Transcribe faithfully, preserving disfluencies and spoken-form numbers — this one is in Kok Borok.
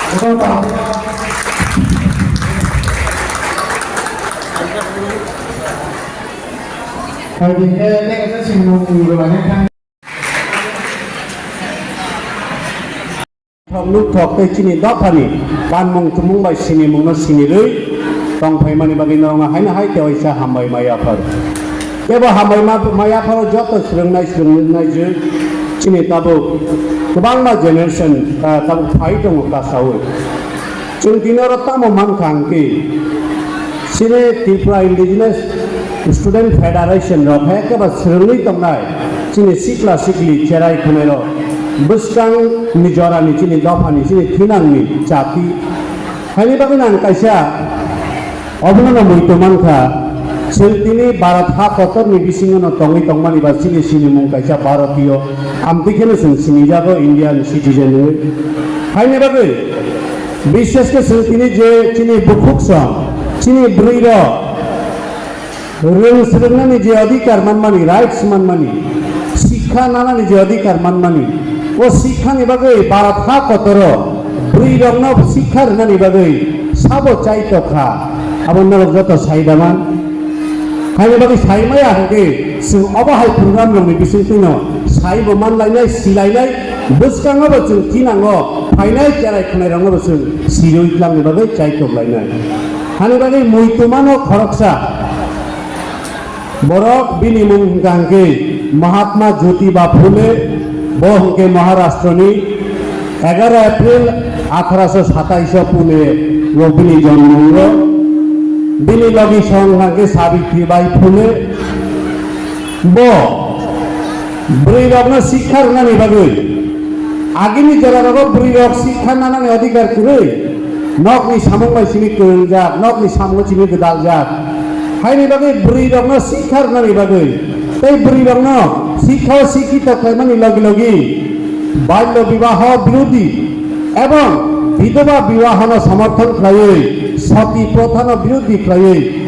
Phaidi khe tei kaisa sinimung rwlani thang. Thok nuk thok tei chini dophani kanmung tumung bai sinimungno sinirwi tongphaimani bagwi norokno haino hai tewaisa hambai mai yaphar. Kebo hambai ma, mai yapharo joto swrwngnai swrwngnai je chini tabuk kwbangma generation, ah, tabuk phai tongo kasaui. Chwng tini oro tamo mankha hwnkhe, chini Tripura Indigenous Student Federation rok hai khe ba swrwngwi tongnai chini sikla sikli cherai khwnai rok bwskang ni jorani chini dophani chini thinangni chati. Haini bagwi ang kaisa obono no muitu mankha, chwng tini Bharat ha kotorni bisingo no tongwi tongmani ba chini sinimung kaisa Bharatiyo amtwi kheno chwng sinijago Indian citizen hwnwi. Haini bagwi Bishesh khe chwng tini je chini bukhuk song, chini bwrwi rok rwng swrwngnani je adhikar manmani, rights manmani, sikha nanani je adhikar manmani, o sikhani bagwi Bharat ha kotoro bwrwi rokno sikha rwnani bagwi sabo chaito kha, abo norok joto sai da man. Haini bagwi sai maya hwnkhe chwng obo hai program rokni bisingtwino saibo manlainai, silainai, bwskango bo chwng thinango phainai cherai khwnai rokno bo chwng sirwi twlangni bagwi chaitok lainai. Hani bagwi muitu mano khoroksa borok bini mung hwnkha hwnkhe Mahatma Jyotiba Phule, bo hwnkhe Maharashtroni Egaroh April atharaso satais o Pune o bini jonmo wngkha. Bini logi song hwnkhe Savitribai Phule. Bo bwrwi rokno sikha rwnani bagwi, agini jora rogo bwrwi rok sikha nanani adhikar kwrwi, nokni samung bai simi kwrwngjak, nokni samungo simi gwdaljak. Haini bagwi bwrwi rokno sikha rwnani bagwi tei bwrwi rokno sikha o sikhito khlaimani logi logi balyo bibaho birodhi ebong bidhoba bibahono somorthon khlaiwi, sati prothano birodhi khlaiwi,